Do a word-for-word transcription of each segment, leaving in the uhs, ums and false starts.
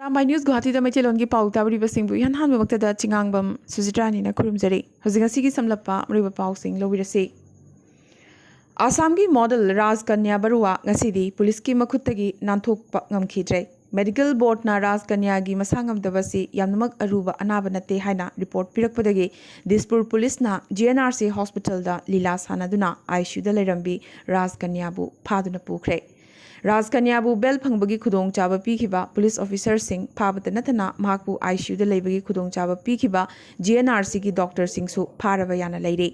Arambai news ꯒꯨꯋꯥꯍꯥꯇꯤꯗ ꯃꯩꯇꯩꯂꯣꯟꯒꯤ ꯄꯥꯎ ꯇꯥꯕꯤꯔꯤꯕꯁꯤꯡꯕꯨ ꯏꯍꯥꯟ ꯍꯥꯟꯕꯃꯛꯇꯗ ꯆꯤꯉꯥꯡꯕꯝ ꯁꯨꯖꯤꯇ꯭ꯔꯥꯅꯤꯅ ꯈꯨꯔꯨꯝꯖꯔꯤ꯫ ꯍꯧꯖꯤꯛ ꯉꯁꯤꯒꯤ ꯁꯝꯂꯞꯄ ꯑꯔꯣꯏꯕ ꯄꯥꯎꯁꯤꯡ ꯂꯧꯕꯤꯔꯁꯤ꯫ ꯑꯁꯥꯝꯒꯤ ꯃꯣꯗꯦꯜ ꯔꯥꯖ ꯀꯟꯌꯥ ꯕꯔꯨꯋꯥ ꯉꯁꯤꯗꯤ ꯄꯨꯂꯤꯁꯀꯤ ꯃꯈꯨꯠꯇꯒꯤ ꯅꯥꯟꯊꯣꯛꯄ ꯉꯝꯈꯤꯗ꯭ꯔꯦ꯫ ꯃꯦꯗꯤꯀꯦꯜ ꯕꯣꯔꯗꯅ ꯔꯥꯖ ꯀꯟꯌꯥꯒꯤ ꯃꯁꯥ ꯉꯝꯗꯕꯁꯤ ꯌꯥꯝꯅꯃꯛ ꯑꯔꯨꯕ ꯑꯅꯥꯕ ꯅꯠꯇꯦ ꯍꯥꯏꯅ ꯔꯤꯄꯣꯔꯠ ꯄꯤꯔꯛꯄꯗꯒꯤ ꯗꯤꯁꯄꯨꯔ ꯄꯨꯂꯤꯁꯅ ꯖꯤ ꯑꯦꯟ ꯑꯥꯔ ꯁꯤ ꯍꯣꯁꯄꯤꯇꯥꯜꯗ ꯂꯤꯂꯥ ꯁꯥꯟꯅꯗꯨꯅ ꯑꯥꯏ ꯁꯤ ꯌꯨꯗ ꯂꯩꯔꯝꯕꯤ ꯔꯥꯖ ꯀꯟꯌꯥꯕꯨ ꯐꯥꯗꯨꯅ ꯄꯨꯈ꯭ꯔꯦ꯫ ꯔꯥꯖ ꯀꯟꯌꯥꯕꯨ ꯕꯦꯜ ꯐꯪꯕꯒꯤ ꯈꯨꯗꯣꯡꯆꯥꯕ ꯄꯤꯈꯤꯕ ꯄꯨꯂꯤꯁ ꯑꯣꯐꯤꯁꯥꯔꯁꯤꯡ ꯐꯥꯕꯇ ꯅꯠꯇꯅ ꯃꯍꯥꯛꯄꯨ ꯑꯥꯏ ꯁꯤ ꯌꯨꯗ ꯂꯩꯕꯒꯤ ꯈꯨꯗꯣꯡꯆꯥꯕ ꯄꯤꯈꯤꯕ ꯖꯤ ꯑꯦꯟ ꯑꯥꯔ ꯁꯤꯒꯤ ꯗꯣꯛꯇꯔꯁꯤꯡꯁꯨ ꯐꯥꯔꯕ ꯌꯥꯅ ꯂꯩꯔꯤ꯫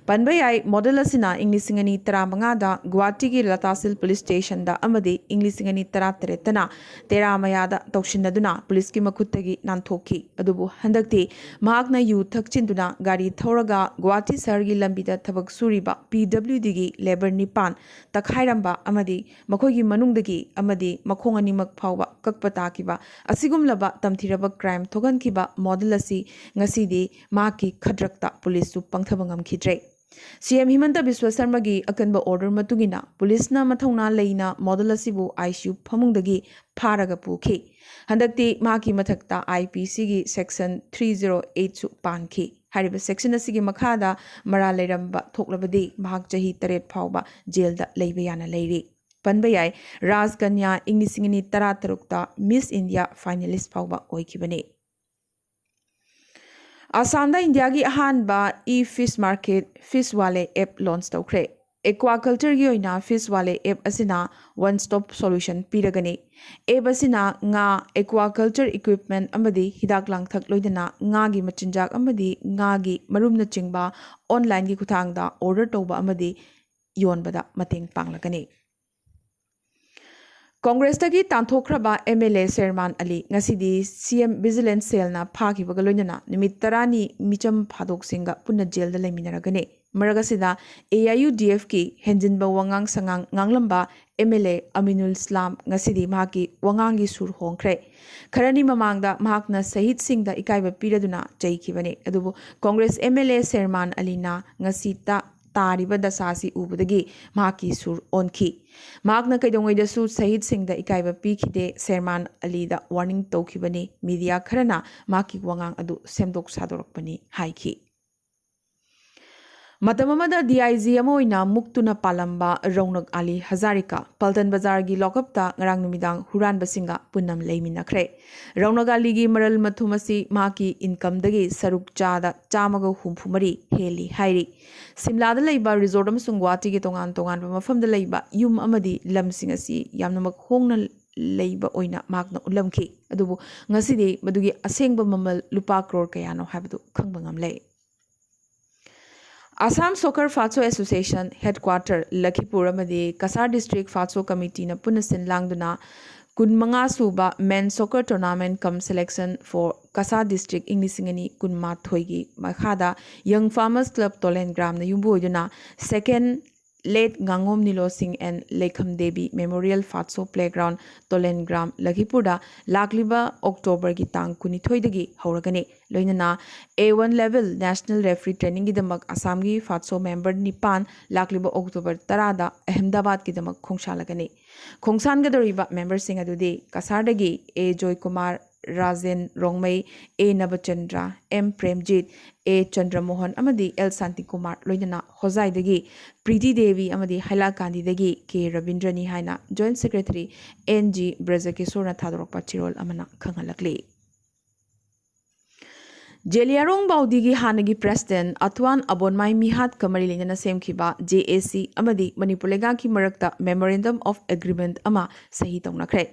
ꯄꯟꯕ ꯌꯥꯏ, ꯃꯣꯗꯦꯜ ꯑꯁꯤꯅ ꯏꯪ ꯂꯤꯁꯤꯡ ꯑꯅꯤ ꯇꯔꯥꯃꯉꯥꯗ ꯒꯨꯋꯥꯍꯥꯇꯤꯒꯤ ꯂꯇꯥꯁꯤꯜ ꯄꯨꯂꯤꯁ ꯁ꯭ꯇꯦꯁꯟꯗ ꯑꯃꯗꯤ ꯏꯪ ꯂꯤꯁꯤꯡ ꯑꯅꯤ ꯇꯔꯥꯇꯔꯦꯠꯇꯅ ꯇꯦꯔꯥ ꯃꯌꯥꯗ ꯇꯧꯁꯤꯟꯅꯗꯨꯅ ꯄꯨꯂꯤꯁꯀꯤ ꯃꯈꯨꯠꯇꯒꯤ ꯅꯥꯟꯊꯣꯛꯈꯤ꯫ ꯑꯗꯨꯕꯨ ꯍꯟꯗꯛꯇꯤ ꯃꯍꯥꯛꯅ ꯌꯨ ꯊꯛꯆꯤꯟꯗꯨꯅ ꯒꯥꯔꯤ ꯊꯧꯔꯒ ꯒꯨꯋꯥꯍꯥꯇꯤ ꯁꯍꯔꯒꯤ ꯂꯝꯕꯤꯗ ꯊꯕꯛ ꯁꯨꯔꯤꯕ ꯄꯤ ꯗꯕ꯭ꯂꯤꯎ ꯗꯤꯒꯤ ꯂꯦꯕꯔ ꯅꯤꯄꯥꯟ ꯇꯛꯈꯥꯏꯔꯝꯕ ꯑꯃꯗꯤ ꯃꯈꯣꯏꯒꯤ ꯃꯅꯨꯡꯗꯒꯤ ꯑꯃꯗꯤ ꯃꯈꯣꯡ ꯑꯅꯤꯃꯛ ꯐꯥꯎꯕ ꯀꯛꯄ ꯇꯥꯈꯤꯕ ꯑꯁꯤꯒꯨꯝꯂꯕ ꯇꯝꯊꯤꯔꯕ ꯀ꯭ꯔꯥꯏꯝ ꯊꯣꯛꯍꯟꯈꯤꯕ ꯃꯣꯗꯦꯜ ꯑꯁꯤ ꯉꯁꯤꯗꯤ ꯃꯍꯥꯛꯀꯤ ꯈꯗ꯭ꯔꯛꯇ ꯄꯨꯂꯤꯁꯁꯨ ꯄꯪꯊꯕ ꯉꯝꯈꯤꯗ꯭ꯔꯦ꯫ ꯁꯤ ꯑꯦꯝ ꯍꯤꯃꯟꯇ ꯕꯤꯁ꯭ꯋ ꯁꯔꯃꯒꯤ ꯑꯀꯟꯕ ꯑꯣꯔꯗꯔ ꯃꯇꯨꯡ ꯏꯟꯅ ꯄꯨꯂꯤꯁꯅ ꯃꯊꯧꯅꯥ ꯂꯩꯅ ꯃꯣꯗꯦꯜ ꯑꯁꯤꯕꯨ ꯑꯥꯏ ꯁꯤ ꯌꯨ ꯐꯃꯨꯡꯗꯒꯤ ꯐꯥꯔꯒ ꯄꯨꯈꯤ꯫ ꯍꯟꯗꯛꯇꯤ ꯃꯍꯥꯛꯀꯤ ꯃꯊꯛꯇ ꯑꯥꯏ ꯄꯤ ꯁꯤꯒꯤ ꯁꯦꯛꯁꯟ ꯊ꯭ꯔꯤ ꯖꯤꯔꯣ ꯑꯩꯠꯁꯨ ꯄꯥꯟꯈꯤ꯫ ꯍꯥꯏꯔꯤꯕ ꯁꯦꯛꯁꯟ ꯑꯁꯤꯒꯤ ꯃꯈꯥꯗ ꯃꯔꯥꯜ ꯂꯩꯔꯝꯕ ꯊꯣꯛꯂꯕꯗꯤ ꯃꯍꯥꯛ ꯆꯍꯤ ꯇꯔꯦꯠ ꯐꯥꯎꯕ ꯖꯦꯜꯗ ꯂꯩꯕ ꯌꯥꯅ ꯂꯩꯔꯤ꯫ ꯄꯟꯕ ꯌꯥꯏ, ꯔꯥꯖ ꯀꯟꯌꯥ ꯏꯪ ꯂꯤꯁꯤꯡ ꯑꯅꯤ ꯇꯔꯥꯇꯔꯨꯛꯇ ꯃꯤꯁ ꯏꯟꯗꯤꯌꯥ ꯐꯥꯏꯅꯦꯂꯤꯁ ꯐꯥꯎꯕ ꯑꯣꯏꯈꯤꯕꯅꯤ꯫ ꯑꯁꯥꯝꯗ ꯏꯟꯗꯤꯌꯥꯒꯤ ꯑꯍꯥꯟꯕ e fish market fish wale app launch ꯇꯧꯈ꯭ꯔꯦ꯫ ꯑꯦꯀ꯭ꯋꯥꯀꯜꯆꯔꯒꯤ ꯑꯣꯏꯅ ꯐꯤꯁ ꯋꯥꯂꯦ ꯑꯦꯞ ꯑꯁꯤꯅ ꯋꯥꯟ ꯁ꯭ꯇꯣꯞ ꯁꯣꯂꯨꯁꯟ ꯄꯤꯔꯒꯅꯤ꯫ ꯑꯦꯞ ꯑꯁꯤꯅ ꯉꯥ, ꯑꯦꯀ꯭ꯋꯥꯀꯜꯆꯔ ꯏꯀ꯭ꯋꯤꯞꯃꯦꯟꯠ ꯑꯃꯗꯤ ꯍꯤꯗꯥꯛ ꯂꯥꯡꯊꯛ ꯂꯣꯏꯅꯅ ꯉꯥꯒꯤ ꯃꯆꯤꯟꯖꯥꯛ ꯑꯃꯗꯤ ꯉꯥꯒꯤ ꯃꯔꯨꯝꯅꯆꯤꯡꯕ ꯑꯣꯟꯂꯥꯏꯟꯒꯤ ꯈꯨꯠꯊꯥꯡꯗ ꯑꯣꯔꯗꯔ ꯇꯧꯕ ꯑꯃꯗꯤ ꯌꯣꯟꯕꯗ ꯃꯇꯦꯡ ꯄꯥꯡꯂꯒꯅꯤ꯫ ꯀꯣꯡꯒ꯭ꯔꯦꯁꯇꯒꯤ ꯇꯥꯟꯊꯣꯛꯈ꯭ꯔꯕ ꯑꯦꯝ ꯑꯦꯜ ꯑꯦ ꯁꯦꯔꯃꯥꯟ ꯑꯂꯤ ꯉꯁꯤꯗꯤ ꯁꯤ ꯑꯦꯝ ꯚꯤꯖꯤꯂꯦꯟꯁ ꯁꯦꯜꯅ ꯐꯥꯈꯤꯕꯒ ꯂꯣꯏꯅꯅ ꯅꯨꯃꯤꯠ ꯇꯔꯥꯅꯤ ꯃꯤꯆꯝ ꯐꯥꯗꯣꯛꯁꯤꯡꯒ ꯄꯨꯟꯅ ꯖꯦꯜꯗ ꯂꯩꯃꯤꯟꯅꯔꯒꯅꯤ꯫ ꯃꯔꯛ ꯑꯁꯤꯗ ꯑꯦ ꯑꯥꯏ ꯌꯨ ꯗꯤ ꯑꯦꯐꯀꯤ ꯍꯦꯟꯖꯤꯟꯕ ꯋꯥꯉꯥꯡ ꯁꯉꯥꯡ ꯉꯥꯡꯂꯝꯕ ꯑꯦꯝ ꯑꯦꯜ ꯑꯦ ꯑꯃꯤꯅꯨꯜ ꯏꯁꯂꯥꯝ ꯉꯁꯤꯗꯤ ꯃꯍꯥꯛꯀꯤ ꯋꯥꯉꯥꯡꯒꯤ ꯁꯨꯔ ꯍꯣꯡꯈ꯭ꯔꯦ꯫ ꯈꯔꯅꯤ ꯃꯃꯥꯡꯗ ꯃꯍꯥꯛꯅ ꯁꯍꯤꯗꯁꯤꯡꯗ ꯏꯀꯥꯏꯕ ꯄꯤꯔꯗꯨꯅ ꯆꯩꯈꯤꯕꯅꯤ꯫ ꯑꯗꯨꯕꯨ ꯀꯣꯡꯒ꯭ꯔꯦꯁ ꯑꯦꯝ ꯑꯦꯜ ꯑꯦ ꯁꯦꯔꯃꯥꯟ ꯑꯂꯤꯅ ꯉꯁꯤ ꯇ-, ꯇꯥꯔꯤꯕ ꯗꯁꯥ ꯑꯁꯤ ꯎꯕꯗꯒꯤ ꯃꯍꯥꯛꯀꯤ ꯁꯨꯔ ꯑꯣꯟꯈꯤ꯫ ꯃꯍꯥꯛꯅ ꯀꯩꯗꯧꯉꯩꯗꯁꯨ ꯁꯍꯤꯗꯁꯤꯡꯗ ꯏꯀꯥꯏꯕ ꯄꯤꯈꯤꯗꯦ, ꯁꯦꯔꯃꯥꯟ ꯑꯂꯤꯗ ꯋꯥꯔꯅꯤꯡ ꯇꯧꯈꯤꯕꯅꯤ꯫ ꯃꯤꯗꯤꯌꯥ ꯈꯔꯅ ꯃꯍꯥꯛꯀꯤ ꯋꯥꯉꯥꯡ ꯑꯗꯨ ꯁꯦꯝꯗꯣꯛ ꯁꯥꯗꯣꯔꯛꯄꯅꯤ ꯍꯥꯏꯈꯤ꯫ ꯃꯇꯝ ꯑꯃꯗ ꯗꯤ ꯑꯥꯏ ꯖꯤ ꯑꯃ ꯑꯣꯏꯅ ꯃꯨꯛꯇꯨꯅ ꯄꯥꯜꯂꯝꯕ ꯔꯧꯅꯛ ꯑꯂꯤ ꯍꯖꯥꯔꯤꯀꯥ ꯄꯜꯇꯟ ꯕꯖꯥꯔꯒꯤ ꯂꯣꯀꯞꯇ ꯉꯔꯥꯡ ꯅꯨꯃꯤꯗꯥꯡ ꯍꯨꯔꯥꯟꯕꯁꯤꯡꯒ ꯄꯨꯟꯅ ꯂꯩꯃꯤꯟꯅꯈ꯭ꯔꯦ꯫ ꯔꯧꯅꯛ ꯑꯂꯤꯒꯤ ꯃꯔꯜ ꯃꯊꯨꯝ ꯑꯁꯤ ꯃꯍꯥꯛꯀꯤ ꯏꯟꯀꯝꯗꯒꯤ ꯁꯔꯨꯛ ꯆꯥꯗ ꯆꯥꯝꯃꯒ ꯍꯨꯝꯐꯨ ꯃꯔꯤ ꯍꯦꯜꯂꯤ ꯍꯥꯏꯔꯤ꯫ ꯁꯤꯝꯂꯥꯗ ꯂꯩꯕ ꯔꯤꯖꯣꯔꯠ ꯑꯃꯁꯨꯡ ꯒꯨꯋꯥꯍꯥꯇꯤꯒꯤ ꯇꯣꯉꯥꯟ ꯇꯣꯉꯥꯟꯕ ꯃꯐꯝꯗ ꯂꯩꯕ ꯌꯨꯝ ꯑꯃꯗꯤ ꯂꯝꯁꯤꯡ ꯑꯁꯤ ꯌꯥꯝꯅꯃꯛ ꯍꯣꯡꯅ ꯂꯩꯕ ꯑꯣꯏꯅ ꯃꯍꯥꯛꯅ ꯎꯠꯂꯝꯈꯤ꯫ ꯑꯗꯨꯕꯨ ꯉꯁꯤꯗꯤ ꯃꯗꯨꯒꯤ ꯑꯁꯦꯡꯕ ꯃꯃꯜ ꯂꯨꯄꯥ ꯀ꯭ꯔꯣꯔ ꯀꯌꯥꯅꯣ ꯍꯥꯏꯕꯗꯨ ꯈꯪꯕ ꯉꯝꯂꯦ꯫ ꯑꯁꯥꯝ ꯁꯣꯀꯔ ꯐꯥꯠꯁꯣ ꯑꯦꯁꯣꯁꯤꯌꯦꯁꯟ ꯍꯦꯗꯀ꯭ꯋꯥꯇꯔ ꯂꯈꯤꯄꯨꯔ ꯑꯃꯗꯤ ꯀꯁꯥꯔ ꯗꯤꯁꯇ꯭ꯔꯤꯛ ꯐꯥꯠꯁꯣ ꯀꯃꯤꯇꯤꯅ ꯄꯨꯟꯅ ꯁꯤꯟ ꯂꯥꯡꯗꯨꯅ ꯀꯨꯟꯃꯉꯥ ꯁꯨꯕ ꯃꯦꯟ ꯁꯣꯀꯔ ꯇꯣꯔꯅꯥꯃꯦꯟ ꯀꯝ ꯁꯦꯂꯦꯛꯁꯟ ꯐꯣꯔ ꯀꯁꯥꯔ ꯗꯤꯁꯇ꯭ꯔꯤꯛ ꯏꯪ ꯂꯤꯁꯤꯡ ꯑꯅꯤ ꯀꯨꯟꯃꯥꯊꯣꯏꯒꯤ ꯃꯈꯥꯗ ꯌꯪ ꯐꯥꯔꯃꯔꯁ ꯀ꯭ꯂꯕ ꯇꯣꯂꯦꯟ ꯒ꯭ꯔꯥꯝꯅ ꯌꯨꯝꯕꯨ ꯑꯣꯏꯗꯨꯅ ꯁꯦꯀꯦꯟ ꯂꯦꯠ ꯉꯥꯉꯣꯝ ꯅꯤꯂꯣ ꯁꯤꯡ ꯑꯦꯟ ꯂꯩꯈꯝ ꯗꯦꯕꯤ ꯃꯦꯃꯣꯔꯤꯌꯦꯜ ꯐꯥꯠꯁꯣ ꯄ꯭ꯂꯦꯒ꯭ꯔꯥꯎꯟ ꯇꯣꯂꯦꯟ ꯒ꯭ꯔꯥꯝ ꯂꯈꯤꯄꯨꯔꯗ ꯂꯥꯛꯂꯤꯕ ꯑꯣꯛꯇꯣꯕꯔꯒꯤ ꯇꯥꯡ ꯀꯨꯟꯅꯤꯊꯣꯏꯗꯒꯤ ꯍꯧꯔꯒꯅꯤ꯫ ꯂꯣꯏꯅꯅ A one level national referee ꯇ꯭ꯔꯦꯅꯤꯡꯒꯤꯗꯃꯛ ꯑꯁꯥꯝꯒꯤ ꯐꯥꯠꯁꯣ ꯃꯦꯝꯕꯔ ꯅꯤꯄꯥꯟ ꯂꯥꯛꯂꯤꯕ ꯑꯣꯛꯇꯣꯕꯔ ꯇꯔꯥꯗ ꯑꯍꯃꯦꯗꯥꯕꯥꯗꯀꯤꯗꯃꯛ ꯈꯣꯡꯁꯥꯜꯂꯒꯅꯤ꯫ ꯈꯣꯡꯁꯥꯟꯒꯗꯧꯔꯤꯕ ꯃꯦꯝꯕꯔꯁꯤꯡ ꯑꯗꯨꯗꯤ ꯀꯁꯥꯔꯗꯒꯤ ꯑꯦ ꯖꯣꯏꯀꯨꯃꯥꯔ, ꯔꯥꯖꯦꯟ ꯔꯣꯡꯃꯩ, ꯑꯦ ꯅꯕꯆꯟꯗ꯭ꯔ, ꯑꯦꯝ ꯄ꯭ꯔꯦꯝꯖꯤꯠ, ꯑꯦ ꯆꯟꯗ꯭ꯔꯃꯣꯍꯟ ꯑꯃꯗꯤ ꯑꯦꯜ ꯁꯥꯟꯇꯤꯀꯨꯃꯥꯔ, ꯂꯣꯏꯅꯅ ꯍꯣꯖꯥꯏꯗꯒꯤ ꯄ꯭ꯔꯤꯇꯤ ꯗꯦꯕꯤ ꯑꯃꯗꯤ ꯍꯥꯏꯂꯥꯀꯥꯟꯗꯤꯗꯒꯤ ꯀꯦ ꯔꯕꯤꯟꯗ꯭ꯔꯅꯤ ꯍꯥꯏꯅ ꯖꯣꯏꯟꯠ ꯁꯦꯀ꯭ꯔꯦꯇꯔꯤ ꯑꯦꯟ ꯖꯤ ꯕ꯭ꯔꯖꯀꯤꯁꯣꯔꯅ ꯊꯥꯗꯣꯔꯛꯄ ꯆꯦꯔꯣꯜ ꯑꯃꯅ ꯈꯪꯍꯜꯂꯛꯂꯤ꯫ ꯖꯦꯂꯤꯌꯥꯡꯔꯣꯡ ꯕꯥꯎꯗꯤꯒꯤ ꯍꯥꯟꯅꯒꯤ ꯄ꯭ꯔꯦꯁꯤꯗꯦꯟꯠ ꯑꯊ꯭ꯋꯥꯟ ꯑꯕꯣꯟꯃꯥꯏ ꯃꯤꯍꯥꯠꯀ ꯃꯔꯤ ꯂꯩꯅꯅ ꯁꯦꯝꯈꯤꯕ ꯖꯦ ꯑꯦ ꯁꯤ ꯑꯃꯗꯤ ꯃꯅꯤꯄꯨꯔ ꯂꯩꯉꯥꯛꯀꯤ ꯃꯔꯛꯇ Memorandum of Agreement ꯑꯃ ꯁꯍꯤ ꯇꯧꯅꯈ꯭ꯔꯦ꯫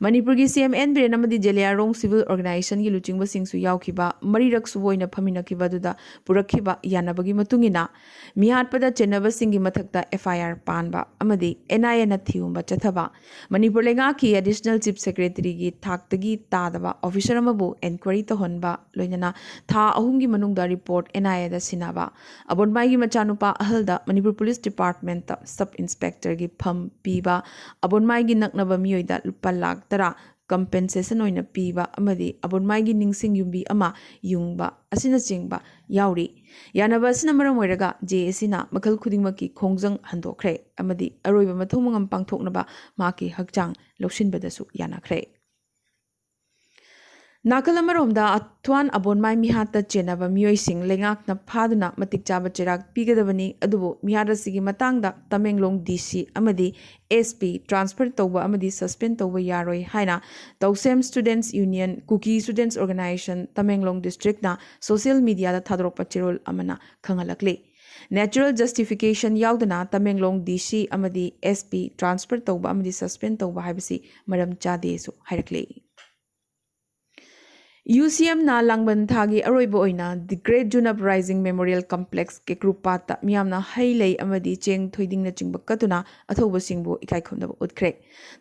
ꯃꯅꯤꯄꯨꯔꯒꯤ ꯁꯤ ꯑꯦꯝ ꯑꯦꯟ ꯕꯤꯔꯦꯟ ꯑꯃꯗꯤ ꯖꯦꯂꯤꯌꯥꯡꯔꯣꯡ ꯁꯤꯚꯤꯜ ꯑꯣꯔꯒꯅꯥꯏꯖꯦꯁꯟꯒꯤ ꯂꯨꯆꯤꯡꯕꯁꯤꯡꯁꯨ ꯌꯥꯎꯈꯤꯕ ꯃꯔꯤꯔꯛ ꯁꯨꯕ ꯑꯣꯏꯅ ꯐꯝꯃꯤꯟꯅꯈꯤꯕ ꯑꯗꯨꯗ ꯄꯨꯔꯛꯈꯤꯕ ꯌꯥꯅꯕꯒꯤ ꯃꯇꯨꯡ ꯏꯟꯅ, ꯃꯤꯍꯥꯠꯄꯗ ꯆꯦꯟꯅꯕꯁꯤꯡꯒꯤ ꯃꯊꯛꯇ ꯑꯦꯐ ꯑꯥꯏ ꯑꯥꯔ ꯄꯥꯟꯕ ꯑꯃꯗꯤ ꯑꯦꯟ ꯑꯥꯏ ꯑꯦꯅ ꯊꯤꯍꯨꯝꯕ ꯆꯠꯊꯕ, ꯃꯅꯤꯄꯨꯔ ꯂꯩꯉꯥꯛꯀꯤ ꯑꯦꯗꯤꯁꯅꯦꯜ ꯆꯤꯐ ꯁꯦꯀ꯭ꯔꯦꯇꯔꯤꯒꯤ ꯊꯥꯛꯇꯒꯤ ꯇꯥꯗꯕ ꯑꯣꯐꯤꯁꯔ ꯑꯃꯕꯨ ꯏꯟꯀ꯭ꯋꯥꯏꯔꯤ ꯇꯧꯍꯟꯕ, ꯂꯣꯏꯅꯅ ꯊꯥ ꯑꯍꯨꯝꯒꯤ ꯃꯅꯨꯡꯗ ꯔꯤꯄꯣꯔꯠ ꯑꯦꯟ ꯑꯥꯏ ꯑꯦꯗ ꯁꯤꯟꯅꯕ, ꯑꯕꯣꯟꯃꯥꯏꯒꯤ ꯃꯆꯥꯅꯨꯄꯥ ꯑꯍꯜꯗ ꯃꯅꯤꯄꯨꯔ ꯄꯨꯂꯤꯁ ꯗꯤꯄꯥꯔꯠꯃꯦꯟꯠꯇ ꯁꯕ ꯏꯟꯁꯄꯦꯛꯇꯔꯒꯤ ꯐꯝ ꯄꯤꯕ, ꯑꯕꯣꯟꯃꯥꯏꯒꯤ ꯅꯛꯅꯕ ꯃꯤꯑꯣꯏꯗ ꯂꯨꯄꯥ ꯂꯥꯈ ꯇꯔꯥ ꯀꯝꯄꯦꯟꯁꯦꯁꯟ ꯑꯣꯏꯅ ꯄꯤꯕ ꯑꯃꯗꯤ ꯑꯕꯣꯟꯃꯥꯏꯒꯤ ꯅꯤꯡꯁꯤꯡ ꯌꯨꯝꯕꯤ ꯑꯃ ꯌꯨꯡꯕ ꯑꯁꯤꯅꯆꯤꯡꯕ ꯌꯥꯎꯔꯤ꯫ ꯌꯥꯅꯕ ꯑꯁꯤꯅ ꯃꯔꯝ ꯑꯣꯏꯔꯒ ꯖꯦ ꯑꯦ ꯁꯤꯅ ꯃꯈꯜ ꯈꯨꯗꯤꯡꯃꯛꯀꯤ ꯈꯣꯡꯖꯪ ꯍꯟꯗꯣꯛꯈ꯭ꯔꯦ ꯑꯃꯗꯤ ꯑꯔꯣꯏꯕ ꯃꯊꯧ ꯃꯉꯝ ꯄꯥꯡꯊꯣꯛꯅꯕ ꯃꯍꯥꯛꯀꯤ ꯍꯛꯆꯥꯡ ꯂꯧꯁꯤꯟꯕꯗꯁꯨ ꯌꯥꯅꯈ꯭ꯔꯦ꯫ ꯅꯥꯀꯜ ꯑꯃꯔꯣꯝꯗ, ꯑꯊ꯭ꯋꯥꯟ ꯑꯕꯣꯟꯃꯥꯏ ꯃꯤꯍꯥꯠꯇ ꯆꯦꯟꯅꯕ ꯃꯤꯑꯣꯏꯁꯤꯡ ꯂꯩꯉꯥꯛꯅ ꯐꯥꯗꯨꯅ ꯃꯇꯤꯛ ꯆꯥꯕ ꯆꯩꯔꯥꯛ ꯄꯤꯒꯗꯕꯅꯤ, ꯑꯗꯨꯕꯨ ꯃꯤꯍꯥꯠ ꯑꯁꯤꯒꯤ ꯃꯇꯥꯡꯗ ꯇꯃꯦꯡꯂꯣꯡ ꯗꯤ ꯁꯤ ꯑꯃꯗꯤ ꯑꯦꯁ ꯄꯤ ꯇ꯭ꯔꯥꯟꯁꯐꯔ ꯇꯧꯕ ꯑꯃꯗꯤ ꯁꯁꯄꯦꯟ ꯇꯧꯕ ꯌꯥꯔꯣꯏ ꯍꯥꯏꯅ ꯇꯧꯁꯦꯝ ꯁ꯭ꯇꯨꯗꯦꯟꯠꯁ ꯌꯨꯅꯤꯌꯟ, ꯀꯨꯀꯤ ꯁ꯭ꯇꯨꯗꯦꯟꯠꯁ ꯑꯣꯔꯒꯅꯥꯏꯖꯦꯁꯟ ꯇꯃꯦꯡꯂꯣꯡ ꯗꯤꯁꯇ꯭ꯔꯤꯛꯅ ꯁꯣꯁꯤꯌꯦꯜ ꯃꯤꯗꯤꯌꯥꯗ ꯊꯥꯗꯣꯔꯛꯄ ꯆꯦꯔꯣꯜ ꯑꯃꯅ ꯈꯪꯍꯜꯂꯛꯂꯤ꯫ ꯅꯦꯆꯔꯦꯜ ꯖꯁꯇꯤꯐꯤꯀꯦꯁꯟ ꯌꯥꯎꯗꯅ ꯇꯃꯦꯡꯂꯣꯡ ꯗꯤ ꯁꯤ ꯑꯃꯗꯤ ꯑꯦꯁ ꯄꯤ ꯇ꯭ꯔꯥꯟꯁꯐꯔ ꯇꯧꯕ ꯑꯃꯗꯤ ꯁꯁꯄꯦꯟ ꯇꯧꯕ ꯍꯥꯏꯕꯁꯤ ꯃꯔꯝ ꯆꯥꯗꯦꯁꯨ ꯍꯥꯏꯔꯛꯂꯤ꯫ ꯌꯨ ꯁꯤ ꯑꯦꯝꯅ ꯂꯥꯡꯕꯟ ꯊꯥꯒꯤ ꯑꯔꯣꯏꯕ ꯑꯣꯏꯅ The Great June Uprising Memorial Complex, ꯀꯦꯀ꯭ꯔꯨꯄꯥꯠꯇ ꯃꯤꯌꯥꯝꯅ ꯍꯩ ꯂꯩ ꯑꯃꯗꯤ ꯆꯦꯡ ꯊꯣꯏꯗꯤꯡꯅꯆꯤꯡꯕ ꯀꯠꯇꯨꯅ ꯑꯊꯧꯕꯁꯤꯡꯕꯨ ꯏꯀꯥꯏ ꯈꯨꯝꯅꯕ ꯎꯠꯈ꯭ꯔꯦ꯫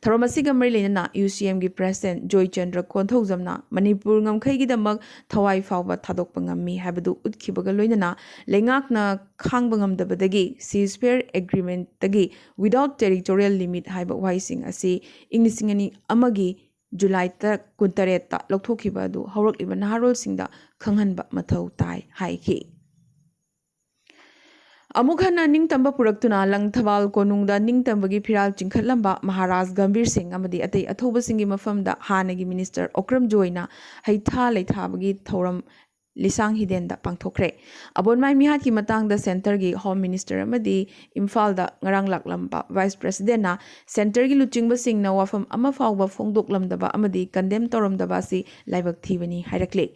ꯊꯧꯔꯝ ꯑꯁꯤꯒ ꯃꯔꯤ ꯂꯩꯅꯅ ꯌꯨ ꯁꯤ ꯑꯦꯝꯒꯤ ꯄ꯭ꯔꯦꯁꯤꯗꯦꯟꯠ ꯖꯣꯏꯆꯟꯗ꯭ꯔ ꯀꯣꯟꯊꯧꯖꯝꯅ ꯃꯅꯤꯄꯨꯔ ꯉꯝꯈꯩꯒꯤꯗꯃꯛ ꯊꯋꯥꯏ ꯐꯥꯎꯕ ꯊꯥꯗꯣꯛꯄ ꯉꯝꯃꯤ ꯍꯥꯏꯕꯗꯨ ꯎꯠꯈꯤꯕꯒ ꯂꯣꯏꯅꯅ ꯂꯩꯉꯥꯛꯅ ꯈꯥꯡꯕ ꯉꯝꯗꯕꯗꯒꯤ ceasefire agreementꯇꯒꯤ without territorial limit ꯍꯥꯏꯕ ꯋꯥꯍꯩꯁꯤꯡ ꯑꯁꯤ ꯏꯪ ꯂꯤꯁꯤꯡ ꯑꯅꯤ ꯑꯃꯒꯤ ꯖꯨꯂꯥꯏ ꯇ-, ꯀꯨꯟꯇꯔꯦꯠꯇ ꯂꯧꯊꯣꯛꯈꯤꯕ ꯑꯗꯨ ꯍꯧꯔꯛꯂꯤꯕ ꯅꯍꯥꯔꯣꯜꯁꯤꯡꯗ ꯈꯪꯍꯟꯕ ꯃꯊꯧ ꯇꯥꯏ ꯍꯥꯏꯈꯤ꯫ ꯑꯃꯨꯛ ꯍꯟꯅ ꯅꯤꯡꯇꯝꯕ ꯄꯨꯔꯛꯇꯨꯅ ꯂꯪꯊꯕꯥꯜ ꯀꯣꯅꯨꯡꯗ ꯅꯤꯡꯇꯝꯕꯒꯤ ꯐꯤꯔꯥꯜ ꯆꯤꯡꯈꯠꯂꯝꯕ ꯃꯍꯥꯔꯥꯖ ꯒꯝꯚꯤꯔ ꯁꯤꯡ ꯑꯃꯗꯤ ꯑꯇꯩ ꯑꯊꯧꯕꯁꯤꯡꯒꯤ ꯃꯐꯝꯗ ꯍꯥꯟꯅꯒꯤ ꯃꯤꯅꯤꯁꯇꯔ ꯑꯣꯀ꯭ꯔꯝ ꯖꯣꯏꯅ ꯍꯩꯊꯥ ꯂꯩꯊꯥꯕꯒꯤ ꯊꯧꯔꯝ ꯂꯤꯁꯥꯡ ꯍꯤꯗꯦꯟꯗ ꯄꯥꯡꯊꯣꯛꯈ꯭ꯔꯦ꯫ ꯑꯕꯣꯟꯃꯥꯏ ꯃꯤꯍꯥꯠꯀꯤ ꯃꯇꯥꯡꯗ ꯁꯦꯟꯇꯔꯒꯤ ꯍꯣꯝ ꯃꯤꯅꯤꯁꯇꯔ ꯑꯃꯗꯤ ꯏꯝꯐꯥꯜꯗ ꯉꯔꯥꯡ ꯂꯥꯛꯂꯝꯕ ꯚꯥꯏꯁ ꯄ꯭ꯔꯦꯁꯤꯗꯦꯟꯠꯅ ꯁꯦꯟꯇꯔꯒꯤ ꯂꯨꯆꯤꯡꯕꯁꯤꯡꯅ ꯋꯥꯐꯝ ꯑꯃ ꯐꯥꯎꯕ ꯐꯣꯡꯗꯣꯛꯂꯝꯗꯕ ꯑꯃꯗꯤ ꯀꯟꯗꯦꯝ ꯇꯧꯔꯝꯗꯕ ꯑꯁꯤ ꯂꯥꯏꯕꯛ ꯊꯤꯕꯅꯤ ꯍꯥꯏꯔꯛꯂꯤ꯫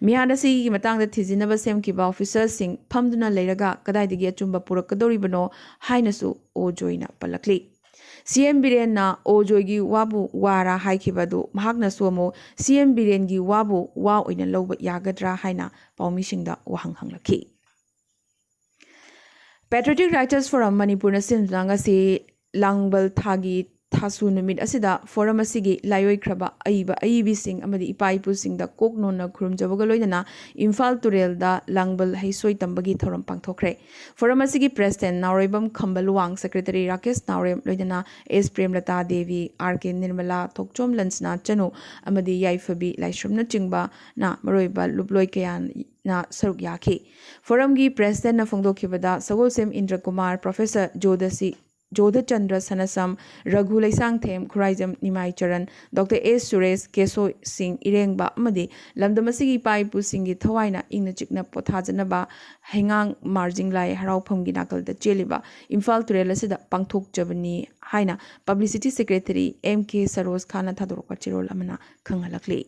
ꯃꯤꯍꯥꯠ ꯑꯁꯤꯒꯤ ꯃꯇꯥꯡꯗ ꯊꯤꯖꯤꯟꯅꯕ ꯁꯦꯝꯈꯤꯕ ꯑꯣꯐꯤꯁꯔꯁꯤꯡ ꯐꯝꯗꯨꯅ ꯂꯩꯔꯒ ꯀꯗꯥꯏꯗꯒꯤ ꯑꯆꯨꯝꯕ ꯄꯨꯔꯛꯀꯗꯧꯔꯤꯕꯅꯣ ꯍꯥꯏꯅꯁꯨ ꯑꯣ ꯖꯣꯏꯅ ꯄꯜꯂꯛꯂꯤ꯫ ꯁꯤ ꯑꯦꯝ ꯕꯤꯔꯦꯟꯅ ꯑꯣ ꯖꯣꯏꯒꯤ ꯋꯥꯕꯨ ꯋꯥꯔꯥ ꯍꯥꯏꯈꯤꯕ ꯑꯗꯨ ꯃꯍꯥꯛꯅꯁꯨ ꯑꯃꯨꯛ ꯁꯤ ꯑꯦꯝ ꯕꯤꯔꯦꯟꯒꯤ ꯋꯥꯕꯨ ꯋꯥ ꯑꯣꯏꯅ ꯂꯧꯕ ꯌꯥꯒꯗ꯭ꯔꯥ ꯍꯥꯏꯅ ꯄꯥꯎꯃꯤꯁꯤꯡꯗ ꯋꯥꯍꯪ ꯍꯪꯂꯛꯈꯤ꯫ Patriotic Writers Forum ꯃꯅꯤꯄꯨꯔꯅ ꯁꯤꯟꯗꯨꯅ ꯉꯁꯤ ꯂꯥꯡꯕꯜ ꯊꯥꯒꯤ ꯊꯥꯁꯨ ꯅꯨꯃꯤꯠ ꯑꯁꯤꯗ ꯐꯣꯔꯝ ꯑꯁꯤꯒꯤ ꯂꯥꯏꯑꯣꯏꯈ꯭ꯔꯕ ꯑꯏꯕ ꯑꯏꯕꯤꯁꯤꯡ ꯑꯃꯗꯤ ꯏꯄꯥ ꯏꯄꯨꯁꯤꯡꯗ ꯀꯣꯛ ꯅꯣꯟꯅ ꯈꯨꯔꯨꯝꯖꯕꯒ ꯂꯣꯏꯅꯅ ꯏꯝꯐꯥꯜ ꯇꯨꯔꯦꯜꯗ ꯂꯥꯡꯕꯜ ꯍꯩꯁꯣꯏ ꯇꯝꯕꯒꯤ ꯊꯧꯔꯝ ꯄꯥꯡꯊꯣꯛꯈ꯭ꯔꯦ꯫ ꯐꯣꯔꯝ ꯑꯁꯤꯒꯤ ꯄ꯭ꯔꯦꯁꯤꯗꯦꯟ ꯅꯥꯎꯔꯩꯕꯝ ꯈꯝꯕ ꯂꯨꯋꯥꯡ, ꯁꯦꯀ꯭ꯔꯦꯇꯔꯤ ꯔꯥꯀꯦꯁ ꯅꯥꯎꯔꯦꯝ, ꯂꯣꯏꯅꯅ ꯑꯦꯁ ꯄ꯭ꯔꯦꯝꯂꯇꯥ ꯗꯦꯕꯤ, ꯑꯥꯔ ꯀꯦ ꯅꯤꯔꯃꯂꯥ, ꯊꯣꯛꯆꯣꯝ ꯂꯟꯁꯅꯥ ꯆꯅꯨ ꯑꯃꯗꯤ ꯌꯥꯏꯐꯕꯤ ꯂꯥꯏꯁ꯭ꯔꯝꯅꯆꯤꯡꯕꯅ ꯃꯔꯨꯑꯣꯏꯕ ꯂꯨꯞꯂꯣꯏ ꯀꯌꯥꯅ ꯁꯔꯨꯛ ꯌꯥꯈꯤ꯫ ꯐꯣꯔꯝꯒꯤ ꯄ꯭ꯔꯦꯁꯤꯗꯦꯟꯅ ꯐꯣꯡꯗꯣꯛꯈꯤꯕꯗ ꯁꯒꯣꯜꯁꯦꯝ ꯏꯟꯗ꯭ꯔ ꯀꯨꯃꯥꯔ, ꯄ꯭ꯔꯣꯐꯦꯁꯔ ꯖꯣꯗꯁꯤ ꯖꯣꯙꯆꯟꯗ꯭ꯔ ꯁꯅꯁꯝ, ꯔꯘꯨ ꯂꯩꯁꯥꯡꯊꯦꯝ, ꯈꯨꯔꯥꯏꯖꯝ ꯅꯤꯃꯥꯏ ꯆꯔꯟ, ꯗꯣꯛꯇꯔ ꯑꯦꯁ ꯁꯨꯔꯦꯁ, ꯀꯦꯁꯣ ꯁꯤꯡ ꯏꯔꯦꯡꯕ ꯑꯃꯗꯤ ꯂꯝꯗꯝ ꯑꯁꯤꯒꯤ ꯏꯄꯥ ꯏꯄꯨꯁꯤꯡꯒꯤ ꯊꯋꯥꯏꯅ ꯏꯪꯅ ꯆꯤꯛꯅ ꯄꯣꯊꯥꯖꯅꯕ ꯍꯩꯉꯥꯡ ꯃꯥꯔꯖꯤꯡ ꯂꯥꯏ ꯍꯔꯥꯎꯐꯝꯒꯤ ꯅꯥꯀꯜꯗ ꯆꯦꯜꯂꯤꯕ ꯏꯝꯐꯥꯜ ꯇꯨꯔꯦꯜ ꯑꯁꯤꯗ ꯄꯥꯡꯊꯣꯛꯆꯕꯅꯤ ꯍꯥꯏꯅ ꯄꯕ꯭ꯂꯤꯁꯤꯇꯤ ꯁꯦꯀ꯭ꯔꯦꯇꯔꯤ ꯑꯦꯝ ꯀꯦ ꯁꯔꯣꯖ ꯈꯥꯟꯅ ꯊꯥꯗꯣꯔꯛꯄ ꯆꯦꯔꯣꯜ ꯑꯃꯅ ꯈꯪꯍꯜꯂꯛꯂꯤ꯫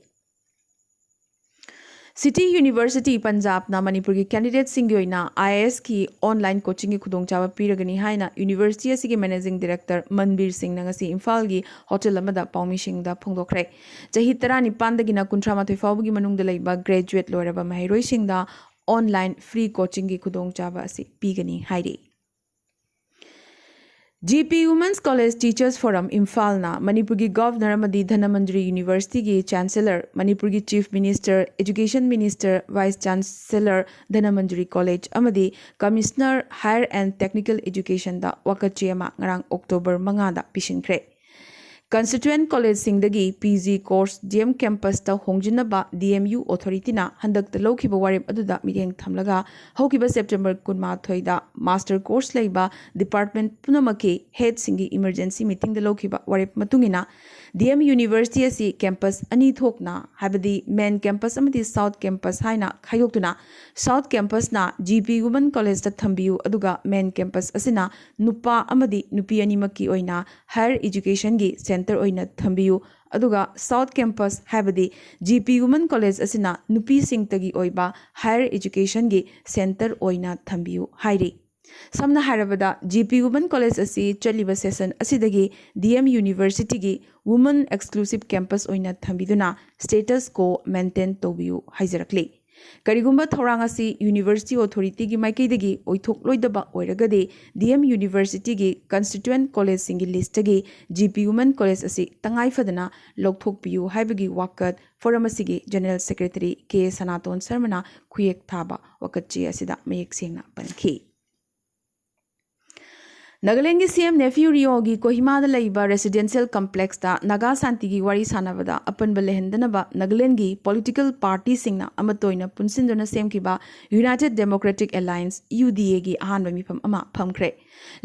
ꯁꯤꯇꯤ ꯌꯨꯅꯤꯚꯔꯁꯤꯇꯤ ꯄꯟꯖꯥꯕꯅ ꯃꯅꯤꯄꯨꯔꯒꯤ ꯀꯦꯟꯗꯤꯗꯦꯠꯁꯤꯡꯒꯤ ꯑꯣꯏꯅ ꯑꯥꯏ ꯑꯦ ꯑꯦꯁꯀꯤ ꯑꯣꯟꯂꯥꯏꯟ ꯀꯣꯆꯤꯡꯒꯤ ꯈꯨꯗꯣꯡꯆꯥꯕ ꯄꯤꯔꯒꯅꯤ ꯍꯥꯏꯅ ꯌꯨꯅꯤꯚꯔꯁꯤꯇꯤ ꯑꯁꯤꯒꯤ ꯃꯦꯅꯦꯖꯤꯡ ꯗꯤꯔꯦꯛꯇꯔ ꯃꯟꯕꯤꯔ ꯁꯤꯡꯅ ꯉꯁꯤ ꯏꯝꯐꯥꯜꯒꯤ ꯍꯣꯇꯦꯜ ꯑꯃꯗ ꯄꯥꯎꯃꯤꯁꯤꯡꯗ ꯐꯣꯡꯗꯣꯛꯈ꯭ꯔꯦ꯫ ꯆꯍꯤ ꯇꯔꯥꯅꯤꯄꯥꯟꯗꯒꯤꯅ ꯀꯨꯟꯊ꯭ꯔꯥ ꯃꯥꯊꯣꯏ ꯐꯥꯎꯕꯒꯤ ꯃꯅꯨꯡꯗ ꯂꯩꯕ ꯒ꯭ꯔꯦꯖꯨꯑꯦꯠ ꯂꯣꯏꯔꯕ ꯃꯍꯩꯔꯣꯏꯁꯤꯡꯗ ꯑꯣꯟꯂꯥꯏꯟ ꯐ꯭ꯔꯤ ꯀꯣꯆꯤꯡꯒꯤ ꯈꯨꯗꯣꯡꯆꯥꯕ ꯑꯁꯤ ꯄꯤꯒꯅꯤ ꯍꯥꯏꯔꯤ꯫ G P women's college teachers forum ꯏꯝꯐꯥꯜꯅ ꯃꯅꯤꯄꯨꯔꯒꯤ ꯒꯚꯔꯅꯔ ꯑꯃꯗꯤ ꯙꯅꯃꯟꯖꯨꯔꯤ ꯌꯨꯅꯤꯚꯔꯁꯤꯇꯤꯒꯤ ꯆꯥꯟꯁꯦꯂꯔ, ꯃꯅꯤꯄꯨꯔꯒꯤ chief minister, education minister, vice chancellor, Dhanamanjuri college ꯑꯃꯗꯤ ꯀꯃꯤꯁꯅꯔ ꯍꯥꯌꯔ ꯑꯦꯟ ꯇꯦꯛꯅꯤꯀꯦꯜ ꯑꯦꯖꯨꯀꯦꯁꯟꯗ ꯋꯥꯀꯠꯆꯦ ꯑꯃ ꯉꯔꯥꯡ ꯑꯣꯛꯇꯣꯕꯔ ꯃꯉꯥꯗ ꯄꯤꯁꯤꯟꯈ꯭ꯔꯦ꯫ ꯀꯟꯁꯇꯤꯇ꯭ꯌꯨꯌꯦꯟ ꯀꯣꯂꯦꯖꯁꯤꯡꯗꯒꯤ P G course D M ꯀꯦꯝꯄꯁꯇ ꯍꯣꯡꯖꯤꯟꯅꯕ ꯗꯤ ꯑꯦꯝ ꯌꯨ ꯑꯣꯊꯣꯔꯤꯇꯤꯅ ꯍꯟꯗꯛꯇ ꯂꯧꯈꯤꯕ ꯋꯥꯔꯦꯞ ꯑꯗꯨꯗ ꯃꯤꯠꯌꯦꯡ ꯊꯝꯂꯒ ꯍꯧꯈꯤꯕ ꯁꯦꯞꯇꯦꯝꯕꯔ ꯀꯨꯟꯃꯥꯊꯣꯏꯗ ꯃꯥꯁꯇꯔ ꯀꯣꯔꯁ ꯂꯩꯕ ꯗꯤꯄꯥꯔꯠꯃꯦꯟ ꯄꯨꯝꯅꯃꯛꯀꯤ ꯍꯦꯗꯁꯤꯡꯒꯤ ꯏꯃꯔꯖꯦꯟꯁꯤ ꯃꯤꯇꯤꯡꯗ ꯂꯧꯈꯤꯕ ꯋꯥꯔꯦꯞ ꯃꯇꯨꯡ ꯏꯟꯅ ꯗꯤ ꯑꯦꯝ ꯌꯨꯅꯤꯚꯔꯁꯤꯇꯤ ꯑꯁꯤ ꯀꯦꯝꯄꯁ ꯑꯅꯤ ꯊꯣꯛꯅ, ꯍꯥꯏꯕꯗꯤ ꯃꯦꯟ ꯀꯦꯝꯄꯁ ꯑꯃꯗꯤ ꯁꯥꯎꯠ ꯀꯦꯝꯄꯁ ꯍꯥꯏꯅ ꯈꯥꯏꯗꯣꯛꯇꯨꯅ, ꯁꯥꯎꯠ ꯀꯦꯝꯄꯁꯅ ꯖꯤ ꯄꯤ ꯋꯨꯃꯦꯟ ꯀꯣꯂꯦꯖꯇ ꯊꯝꯕꯤꯌꯨ, ꯑꯗꯨꯒ ꯃꯦꯟ ꯀꯦꯝꯄꯁ ꯑꯁꯤꯅ ꯅꯨꯄꯥ ꯑꯃꯗꯤ ꯅꯨꯄꯤ ꯑꯅꯤꯃꯛꯀꯤ ꯑꯣꯏꯅ ꯍꯥꯌꯔ ꯑꯦꯖꯨꯀꯦꯁꯟꯒꯤ ꯁꯦꯟꯇꯔ ꯑꯣꯏꯅ ꯊꯝꯕꯤꯌꯨ, ꯑꯗꯨꯒ ꯁꯥꯎꯠ ꯀꯦꯝꯄꯁ, ꯍꯥꯏꯕꯗꯤ ꯖꯤ ꯄꯤ ꯋꯨꯃꯦꯟ ꯀꯣꯂꯦꯖ ꯑꯁꯤꯅ ꯅꯨꯄꯤꯁꯤꯡꯇꯒꯤ ꯑꯣꯏꯕ ꯍꯥꯌꯔ ꯑꯦꯖꯨꯀꯦꯁꯟꯒꯤ ꯁꯦꯟꯇꯔ ꯑꯣꯏꯅ ꯊꯝꯕꯤꯌꯨ ꯍꯥꯏꯔꯤ꯫ ꯁꯝꯅ ꯍꯥꯏꯔꯕꯗ, ꯖꯤ ꯄꯤ ꯋꯨꯃꯦꯟ ꯀꯣꯂꯦꯖ ꯑꯁꯤ ꯆꯠꯂꯤꯕ ꯁꯦꯁꯟ ꯑꯁꯤꯗꯒꯤ ꯗꯤ ꯑꯦꯝ ꯌꯨꯅꯤꯚꯔꯁꯤꯇꯤꯒꯤ ꯋꯨꯃꯦꯟ ꯑꯦꯛꯁꯀ꯭ꯂꯨꯁꯤꯞ ꯀꯦꯝꯄꯁ ꯑꯣꯏꯅ ꯊꯝꯕꯤꯗꯨꯅ ꯁ꯭ꯇꯦꯇꯁ ꯀꯣ ꯃꯦꯟꯇꯦꯟ ꯇꯧꯕꯤꯌꯨ ꯍꯥꯏꯖꯔꯛꯂꯤ꯫ ꯀꯔꯤꯒꯨꯝꯕ ꯊꯧꯔꯥꯡ ꯑꯁꯤ University Authority ꯒꯤ ꯃꯥꯏꯀꯩꯗꯒꯤ ꯑꯣꯏꯊꯣꯛꯂꯣꯏꯗꯕ ꯑꯣꯏꯔꯒꯗꯤ, D M University ꯒꯤ constituent college ꯁꯤꯡꯒꯤ list ꯇꯒꯤ G P Women College ꯑꯁꯤ ꯇꯉꯥꯏ ꯐꯗꯅ ꯂꯧꯊꯣꯛꯄꯤꯌꯨ ꯍꯥꯏꯕꯒꯤ ꯋꯥꯀꯠ forum ꯑꯁꯤꯒꯤ General Secretary K ꯁꯅꯥꯇꯣꯟ ꯁꯔꯃꯅ ꯈꯨꯌꯦꯛ ꯊꯥꯕ ꯋꯥꯀꯠ ꯆꯦ ꯑꯁꯤꯗ ꯃꯌꯦꯛ ꯁꯦꯡꯅ ꯄꯟꯈꯤ꯫ ꯅꯥꯒꯥꯂꯦꯟꯒꯤ C M Neiphiu Rio ꯒꯤ ꯀꯣꯍꯤꯃꯥꯗ ꯂꯩꯕ residential complex ꯇ ꯅꯥꯒꯥ ꯁꯥꯟꯇꯤꯒꯤ ꯋꯥꯔꯤ ꯁꯥꯟꯅꯕꯗ ꯑꯄꯟꯕ ꯂꯩꯍꯟꯗꯅꯕ ꯅꯥꯒꯥꯂꯦꯟꯒꯤ political party ꯁꯤꯡꯅ ꯑꯃꯠꯇ ꯑꯣꯏꯅ ꯄꯨꯟꯁꯤꯟꯗꯨꯅ ꯁꯦꯝꯈꯤꯕ United Democratic Alliance, U D A ꯒꯤ ꯑꯍꯥꯟꯕ ꯃꯤꯐꯝ ꯑꯃ ꯐꯝꯈ꯭ꯔꯦ꯫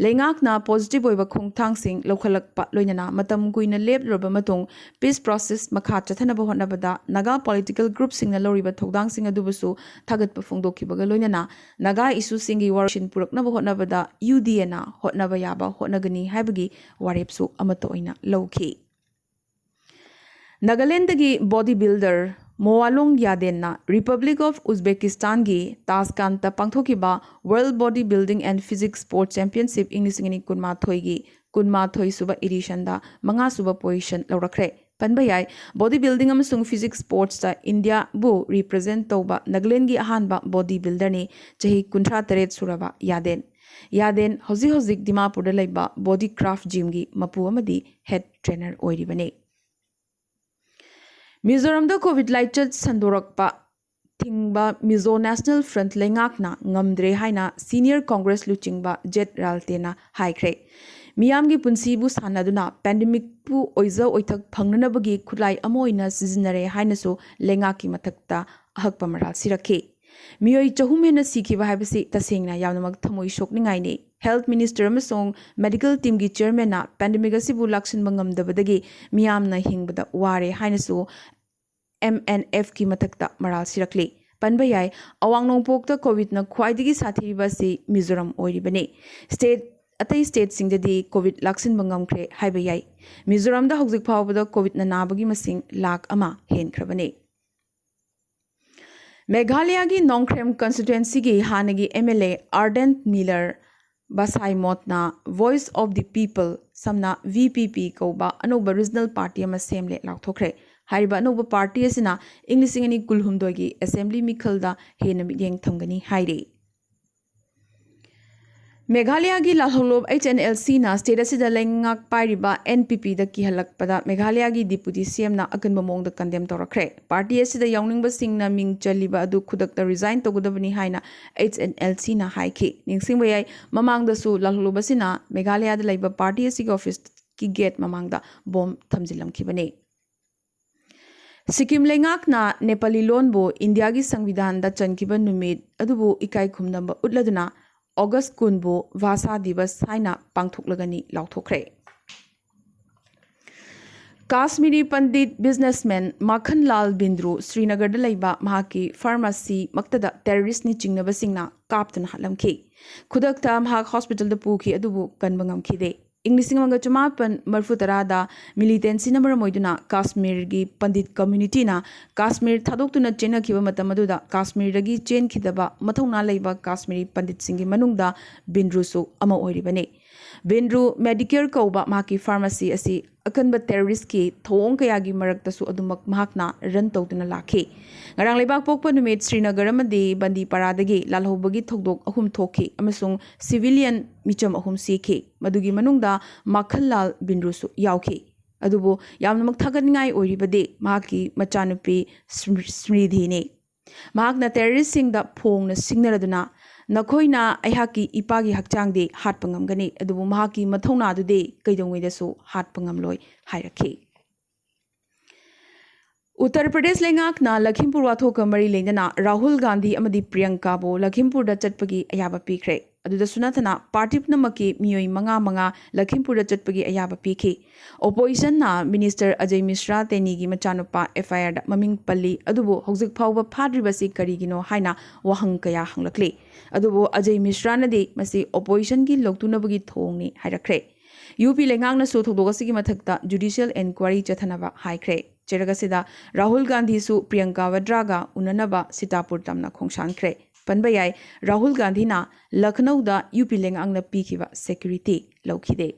ꯂꯩꯉꯥꯛꯅ positive ꯑꯣꯏꯕ ꯈꯣꯡꯊꯥꯡꯁꯤꯡ ꯂꯧꯈꯠꯂꯛꯄ ꯂꯣꯏꯅꯅ ꯃꯇꯝ ꯀꯨꯏꯅ ꯂꯦꯞꯂꯨꯔꯕ ꯃꯇꯨꯡ peace process ꯃꯈꯥ ꯆꯠꯊꯅꯕ ꯍꯣꯠꯅꯕꯗ ꯅꯥꯒꯥ political group ꯁꯤꯡꯅ ꯂꯧꯔꯤꯕ ꯊꯧꯗꯥꯡꯁꯤꯡ ꯑꯗꯨꯕꯨꯁꯨ ꯊꯥꯒꯠꯄ ꯐꯣꯡꯗꯣꯛꯈꯤꯕꯒ ꯂꯣꯏꯅꯅ ꯅꯥꯒꯥ issue ꯁꯤꯡꯒꯤ ꯋꯥꯔꯣꯏꯁꯤꯟ ꯄꯨꯔꯛꯅꯕ ꯍꯣꯠꯅꯕꯗ U D A ꯅ ꯍꯣꯠꯅꯕ ꯌꯥꯕ ꯍꯣꯠꯅꯒꯅꯤ ꯍꯥꯏꯕꯒꯤ ꯋꯥꯔꯦꯞꯁꯨ ꯑꯃꯠꯇ ꯑꯣꯏꯅ ꯂꯧꯈꯤ꯫ ꯅꯥꯒꯥꯂꯦꯟꯗꯒꯤ body builder ꯃꯣꯋꯥꯂꯣꯡ ꯌꯥꯗꯦꯟꯅ Republic of Uzbekistan ꯒꯤ ꯇꯥꯁꯀꯥꯟꯇ ꯄꯥꯡꯊꯣꯛꯈꯤꯕ World Body Building and Physique Sport Championship ꯏꯪ ꯂꯤꯁꯤꯡ ꯑꯅꯤ ꯀꯨꯟꯃꯥꯊꯣꯏꯒꯤ ꯀꯨꯟꯃꯥꯊꯣꯏ ꯁꯨꯕ edition ꯗ ꯃꯉꯥ ꯁꯨꯕ position ꯂꯧꯔꯛꯈ꯭ꯔꯦ꯫ ꯄꯟꯕ ꯌꯥꯏ, body building ꯑꯃꯁꯨꯡ physique sports ꯇ ꯏꯟꯗꯤꯌꯥꯕꯨ represent ꯇꯧꯕ ꯅꯥꯒꯥꯂꯦꯟꯒꯤ ꯑꯍꯥꯟꯕ body builder ꯅꯤ꯫ ꯆꯍꯤ ꯀꯨꯟꯊ꯭ꯔꯥ ꯇꯔꯦꯠ ꯁꯨꯔꯕ ꯌꯥꯗꯦꯟ꯫ ꯌꯥꯗꯦꯟ ꯍꯧꯖꯤꯛ ꯍꯧꯖꯤꯛ ꯗꯤꯃꯥꯄꯨꯔꯗ ꯂꯩꯕ Body Craft Gym ꯒꯤ ꯃꯄꯨ ꯑꯃꯗꯤ head trainer ꯑꯣꯏꯔꯤꯕꯅꯤ꯫ ꯃꯤꯖꯣꯔꯥꯝꯗ COVID ꯂꯥꯏꯆꯠ ꯁꯟꯗꯣꯔꯛꯄ ꯊꯤꯡꯕ Mizo National Front ꯂꯩꯉꯥꯛꯅ ꯉꯝꯗ꯭ꯔꯦ ꯍꯥꯏꯅ senior Congress ꯂꯨꯆꯤꯡꯕ ꯖꯦꯠ ꯔꯥꯜꯇꯦꯅ ꯍꯥꯏꯈ꯭ꯔꯦ꯫ ꯃꯤꯌꯥꯝꯒꯤ ꯄꯨꯟꯁꯤꯕꯨ ꯁꯥꯟꯅꯗꯨꯅ pandemic ꯄꯨ ꯑꯣꯏꯖ ꯑꯣꯏꯊꯛ ꯐꯪꯅꯅꯕꯒꯤ ꯈꯨꯠꯂꯥꯏ ꯑꯃ ꯑꯣꯏꯅ ꯁꯤꯖꯤꯟꯅꯔꯦ ꯍꯥꯏꯅꯁꯨ ꯂꯩꯉꯥꯛꯀꯤ ꯃꯊꯛꯇ ꯑꯍꯛꯄ ꯃꯔꯥꯜ ꯁꯤꯔꯛꯈꯤ꯫ ꯃꯤꯑꯣꯏ ꯆꯍꯨꯝ ꯍꯦꯟꯅ ꯁꯤꯈꯤꯕ ꯍꯥꯏꯕꯁꯤ ꯇꯁꯦꯡꯅ ꯌꯥꯝꯅꯃꯛ ꯊꯃꯣꯏ ꯁꯣꯛꯅꯤꯡꯉꯥꯏꯅꯤ꯫ Health Minister ꯑꯃꯁꯨꯡ medical team ꯒꯤ chairman ꯅ pandemic ꯑꯁꯤꯕꯨ ꯂꯥꯛꯁꯤꯟꯕ ꯉꯝꯗꯕꯗꯒꯤ ꯃꯤꯌꯥꯝꯅ ꯍꯤꯡꯕꯗ ꯋꯥꯔꯦ ꯍꯥꯏꯅꯁꯨ M N F ꯀꯤ ꯃꯊꯛꯇ ꯃꯔꯥꯜ ꯁꯤꯔꯛꯂꯤ꯫ ꯄꯟꯕ ꯌꯥꯏ, ꯑꯋꯥꯡ ꯅꯣꯡꯄꯣꯛꯇ COVID ꯅ ꯈ꯭ꯋꯥꯏꯗꯒꯤ ꯁꯥꯊꯤꯔꯤꯕ ꯑꯁꯤ ꯃꯤꯖꯣꯔꯥꯝ ꯑꯣꯏꯔꯤꯕꯅꯤ꯫ State, ꯑꯇꯩ state ꯁꯤꯡꯗꯗꯤ COVID ꯂꯥꯛꯁꯤꯟꯕ ꯉꯝꯈ꯭ꯔꯦ ꯍꯥꯏꯕ ꯌꯥꯏ꯫ ꯃꯤꯖꯣꯔꯥꯝꯗ ꯍꯧꯖꯤꯛ ꯐꯥꯎꯕꯗ COVID ꯅ ꯅꯥꯕꯒꯤ ꯃꯁꯤꯡ ꯂꯥꯈ ꯑꯃ ꯍꯦꯟꯈ꯭ꯔꯕꯅꯤ꯫ ꯃꯦꯘꯥꯂꯌꯥꯒꯤ ꯅꯣꯡꯈ꯭ꯔꯦꯝ constituency ꯒꯤ ꯍꯥꯟꯅꯒꯤ M L A Ardent Miller ꯕꯁꯥꯏꯃꯣꯠꯅ Voice of the People, ꯁꯝꯅ V P P ꯀꯧꯕ ꯑꯅꯧꯕ regional party ꯑꯃ ꯁꯦꯝꯂꯦ ꯂꯥꯎꯊꯣꯛꯈ꯭ꯔꯦ꯫ ꯍꯥꯏꯔꯤꯕ ꯑꯅꯧꯕ ꯄꯥꯔꯇꯤ ꯑꯁꯤꯅ ꯏꯪ ꯂꯤꯁꯤꯡ ꯑꯅꯤ ꯀꯨꯟꯍꯨꯝꯗꯣꯏꯒꯤ ꯑꯦꯁꯦꯝꯕ꯭ꯂꯤ ꯃꯤꯈꯜꯗ ꯍꯦꯟꯅ ꯃꯤꯠꯌꯦꯡ ꯊꯝꯒꯅꯤ ꯍꯥꯏꯔꯤ꯫ ꯃꯦꯘꯥꯂꯌꯥꯒꯤ ꯂꯥꯜꯍꯧꯂꯨꯞ ꯑꯩꯆ ꯑꯦꯟ ꯑꯦꯜ ꯁꯤꯅ ꯁ꯭ꯇꯦꯠ ꯑꯁꯤꯗ ꯂꯩꯉꯥꯛ ꯄꯥꯏꯔꯤꯕ ꯑꯦꯟ ꯄꯤ ꯄꯤꯗ ꯀꯤꯍꯜꯂꯛꯄꯗ ꯃꯦꯘꯥꯂꯌꯥꯒꯤ ꯗꯤꯄꯨꯇꯤ ꯁꯤ ꯑꯦꯝꯅ ꯑꯀꯟꯕ ꯃꯑꯣꯡꯗ ꯀꯟꯗꯦꯝ ꯇꯧꯔꯛꯈ꯭ꯔꯦ꯫ ꯄꯥꯔꯇꯤ ꯑꯁꯤꯗ ꯌꯥꯎꯅꯤꯡꯕꯁꯤꯡꯅ ꯃꯤꯡ ꯆꯜꯂꯤꯕ ꯑꯗꯨ ꯈꯨꯗꯛꯇ ꯔꯤꯖꯥꯏꯟ ꯇꯧꯒꯗꯕꯅꯤ ꯍꯥꯏꯅ ꯑꯩꯆ ꯑꯦꯟ ꯑꯦꯜ ꯁꯤꯅ ꯍꯥꯏꯈꯤ꯫ ꯅꯤꯡꯁꯤꯡꯕ ꯌꯥꯏ, ꯃꯃꯥꯡꯗꯁꯨ ꯂꯥꯜꯍꯧꯂꯨꯞ ꯑꯁꯤꯅ ꯃꯦꯘꯥꯂꯌꯥꯗ ꯂꯩꯕ ꯄꯥꯔꯇꯤ ꯑꯁꯤꯒꯤ ꯑꯣꯐꯤꯁꯀꯤ ꯒꯦꯠ ꯃꯃꯥꯡꯗ ꯕꯣꯝ ꯊꯝꯖꯤꯜꯂꯝꯈꯤꯕꯅꯤ꯫ ꯁꯤꯛꯀꯤꯝ ꯂꯩꯉꯥꯛꯅ ꯅꯦꯄꯥꯂꯤ ꯂꯣꯟꯕꯨ ꯏꯟꯗꯤꯌꯥꯒꯤ ꯁꯪꯕꯤꯙꯥꯟꯗ ꯆꯟꯈꯤꯕ ꯅꯨꯃꯤꯠ ꯑꯗꯨꯕꯨ ꯏꯀꯥꯏ ꯈꯨꯝꯅꯕ ꯎꯠꯂꯗꯨꯅ ꯑꯣꯒꯁ ꯀꯨꯟꯕꯨ ꯚꯥꯁꯥ ꯗꯤꯕꯁ ꯍꯥꯏꯅ ꯄꯥꯡꯊꯣꯛꯂꯒꯅꯤ ꯂꯥꯎꯊꯣꯛꯈ꯭ꯔꯦ꯫ ꯀꯥꯁꯃꯤꯔꯤ ꯄꯟꯗꯤꯠ ꯕꯤꯖꯤꯅꯦꯁꯃꯦꯟ ꯃꯥꯈꯟ ꯂꯥꯜ ꯕꯤꯟꯗ꯭ꯔꯨ ꯁ꯭ꯔꯤꯅꯒꯔꯗ ꯂꯩꯕ ꯃꯍꯥꯛꯀꯤ ꯐꯥꯔꯃꯥꯁꯤ ꯃꯛꯇꯗ ꯇꯦꯔꯣꯔꯤꯁ꯭ꯠꯅꯤ ꯆꯤꯡꯅꯕꯁꯤꯡꯅ ꯀꯥꯞꯇꯨꯅ ꯍꯥꯠꯂꯝꯈꯤ꯫ ꯈꯨꯗꯛꯇ ꯃꯍꯥꯛ ꯍꯣꯁꯄꯤꯇꯥꯜꯗ ꯄꯨꯈꯤ, ꯑꯗꯨꯕꯨ ꯀꯟꯕ ꯉꯝꯈꯤꯗꯦ꯫ ꯏꯪ ꯂꯤꯁꯤꯡ ꯑꯃꯒ ꯆꯃꯥꯄꯟ ꯃꯔꯤꯐꯨ ꯇꯔꯥꯗ ꯃꯤꯂꯤꯇꯦꯟꯁꯤꯅ ꯃꯔꯝ ꯑꯣꯏꯗꯨꯅ ꯀꯥꯁꯃꯤꯔꯒꯤ ꯄꯟꯗꯤꯠ ꯀꯝꯃ꯭ꯌꯨꯅꯤꯇꯤꯅ ꯀꯥꯁꯃꯤꯔ ꯊꯥꯗꯣꯛꯇꯨꯅ ꯆꯦꯟꯅꯈꯤꯕ ꯃꯇꯝ ꯑꯗꯨꯗ ꯀꯥꯁꯃꯤꯔꯗꯒꯤ ꯆꯦꯟꯈꯤꯗꯕ ꯃꯊꯧꯅꯥ ꯂꯩꯕ ꯀꯥꯁꯃꯤꯔꯤ ꯄꯟꯗꯤꯠꯁꯤꯡꯒꯤ ꯃꯅꯨꯡꯗ ꯕꯤꯟꯗ꯭ꯔꯨꯁꯨ ꯑꯃ ꯑꯣꯏꯔꯤꯕꯅꯤ꯫ ꯕꯤꯟꯗ꯭ꯔꯨ ꯃꯦꯗꯤꯀꯦꯌꯔ ꯀꯧꯕ ꯃꯍꯥꯛꯀꯤ ꯐꯥꯔꯃꯥꯁꯤ ꯑꯁꯤ ꯑꯀꯟꯕ ꯇꯦꯔꯣꯔꯤꯁ꯭ꯠꯀꯤ ꯊꯧꯑꯣꯡ ꯀꯌꯥꯒꯤ ꯃꯔꯛꯇꯁꯨ ꯑꯗꯨꯃꯛ ꯃꯍꯥꯛꯅ ꯔꯟ ꯇꯧꯗꯨꯅ ꯂꯥꯛꯈꯤ꯫ ꯉꯔꯥꯡ ꯂꯩꯕꯥꯛ ꯄꯣꯛꯄ ꯅꯨꯃꯤꯠ ꯁ꯭ꯔꯤꯅꯒꯔ ꯑꯃꯗꯤ ꯕꯟꯗꯤꯄꯥꯔꯥꯗꯒꯤ ꯂꯥꯜꯍꯧꯕꯒꯤ ꯊꯧꯗꯣꯛ ꯑꯍꯨꯝ ꯊꯣꯛꯈꯤ ꯑꯃꯁꯨꯡ ꯁꯤꯚꯤꯂꯤꯌꯟ ꯃꯤꯆꯝ ꯑꯍꯨꯝ ꯁꯤꯈꯤ꯫ ꯃꯗꯨꯒꯤ ꯃꯅꯨꯡꯗ ꯃꯥꯈꯟꯂꯥꯜ ꯕꯤꯟꯗ꯭ꯔꯨꯁꯨ ꯌꯥꯎꯈꯤ꯫ ꯑꯗꯨꯕꯨ ꯌꯥꯝꯅꯃꯛ ꯊꯥꯒꯠꯅꯤꯡꯉꯥꯏ ꯑꯣꯏꯔꯤꯕꯗꯤ ꯃꯍꯥꯛꯀꯤ ꯃꯆꯥꯅꯨꯄꯤ ꯁ꯭ꯃ-, ꯁ꯭ꯃ꯭ꯔꯤꯙꯤꯅꯤ꯫ ꯃꯍꯥꯛꯅ ꯇꯦꯔꯣꯔꯤꯁ꯭ꯠꯁꯤꯡꯗ ꯐꯣꯡꯅ ꯁꯤꯡꯅꯔꯗꯨꯅ, "ꯅꯈꯣꯏꯅ ꯑꯩꯍꯥꯛꯀꯤ ꯏꯄꯥꯒꯤ ꯍꯛꯆꯥꯡꯗꯤ ꯍꯥꯠꯄ ꯉꯝꯒꯅꯤ, ꯑꯗꯨꯕꯨ ꯃꯍꯥꯛꯀꯤ ꯃꯊꯧꯅꯥꯗꯨꯗꯤ ꯀꯩꯗꯧꯉꯩꯗꯁꯨ ꯍꯥꯠꯄ ꯉꯝꯂꯣꯏ" ꯍꯥꯏꯔꯛꯈꯤ꯫ ꯎꯠꯇꯔ ꯄ꯭ꯔꯗꯦꯁ ꯂꯩꯉꯥꯛꯅ ꯂꯈꯤꯝꯄꯨꯔ ꯋꯥꯊꯣꯛꯀ ꯃꯔꯤ ꯂꯩꯅꯅ ꯔꯥꯍꯨꯜ ꯒꯥꯟꯙꯤ ꯑꯃꯗꯤ ꯄ꯭ꯔꯤꯌꯪꯀꯥꯕꯨ ꯂꯈꯤꯝꯄꯨꯔꯗ ꯆꯠꯄꯒꯤ ꯑꯌꯥꯕ ꯄꯤꯈ꯭ꯔꯦ꯫ ꯑꯗꯨꯗꯁꯨ ꯅꯠꯇꯅ ꯄꯥꯔꯇꯤ ꯄꯨꯝꯅꯃꯛꯀꯤ ꯃꯤꯑꯣꯏ ꯃꯉꯥ ꯃꯉꯥ ꯂꯈꯤꯝꯄꯨꯔꯗ ꯆꯠꯄꯒꯤ ꯑꯌꯥꯕ ꯄꯤꯈꯤ꯫ ꯑꯣꯄꯣꯖꯤꯁꯟꯅ ꯃꯤꯅꯤꯁꯇꯔ ꯑꯖꯌ ꯃꯤꯁ꯭ꯔꯥ ꯇꯦꯅꯤꯒꯤ ꯃꯆꯥꯅꯨꯄꯥ ꯑꯦꯐ ꯑꯥꯏ ꯑꯥꯔꯗ ꯃꯃꯤꯡ ꯄꯜꯂꯤ, ꯑꯗꯨꯕꯨ ꯍꯧꯖꯤꯛ ꯐꯥꯎꯕ ꯐꯥꯗ꯭ꯔꯤꯕꯁꯤ ꯀꯔꯤꯒꯤꯅꯣ ꯍꯥꯏꯅ ꯋꯥꯍꯪ ꯀꯌꯥ ꯍꯪꯂꯛꯂꯤ꯫ ꯑꯗꯨꯕꯨ ꯑꯖꯌ ꯃꯤꯁ꯭ꯔꯥꯅꯗꯤ ꯃꯁꯤ ꯑꯣꯄꯣꯖꯤꯁꯟꯒꯤ ꯂꯧꯇꯨꯅꯕꯒꯤ ꯊꯧꯑꯣꯡꯅꯤ ꯍꯥꯏꯔꯛꯈ꯭ꯔꯦ꯫ ꯌꯨ ꯄꯤ ꯂꯩꯉꯥꯛꯅꯁꯨ ꯊꯧꯗꯣꯛ ꯑꯁꯤꯒꯤ ꯃꯊꯛꯇ ꯖꯨꯗꯤꯁꯤꯌꯦꯜ ꯏꯟꯀ꯭ꯋꯥꯏꯔꯤ ꯆꯠꯊꯅꯕ ꯍꯥꯏꯈ꯭ꯔꯦ꯫ ꯆꯩꯔꯛ ꯑꯁꯤꯗ ꯔꯥꯍꯨꯜ ꯒꯥꯟꯙꯤꯁꯨ ꯄ꯭ꯔꯤꯌꯪꯀꯥ ꯋꯗ꯭ꯔꯥꯒ ꯎꯅꯅꯕ ꯁꯤꯇꯥꯄꯨꯔ ꯇꯝꯅ ꯈꯣꯡꯁꯥꯟꯈ꯭ꯔꯦ꯫ ꯄꯟꯕ ꯌꯥꯏ, ꯔꯥꯍꯨꯜ ꯒꯥꯟꯙꯤꯅ ꯂꯈꯅꯧꯗ ꯌꯨ ꯄꯤ ꯂꯩꯉꯥꯛꯅ ꯄꯤꯈꯤꯕ ꯁꯦꯀ꯭ꯌꯨꯔꯤꯇꯤ ꯂꯧꯈꯤꯗꯦ꯫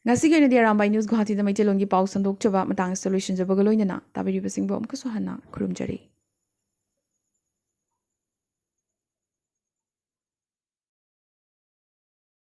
ꯉꯁꯤꯒꯤ ꯑꯣꯏꯅꯗꯤ ꯑꯔꯥꯝꯕꯥꯏ ꯅ꯭ꯌꯨꯁ ꯒꯨꯋꯥꯍꯥꯇꯤꯗ ꯃꯩꯇꯩꯂꯣꯟꯒꯤ ꯄꯥꯎ ꯁꯟꯗꯣꯛꯆꯕ ꯃꯇꯥꯡ ꯑꯁꯤꯗ ꯂꯣꯏꯁꯤꯟꯖꯕꯒ ꯂꯣꯏꯅꯅ ꯇꯥꯕꯤꯔꯤꯕꯁꯤꯡꯕꯨ ꯑꯃꯨꯛꯀꯁꯨ ꯍꯟꯅ ꯈꯨꯔꯨꯝꯖꯔꯤ꯫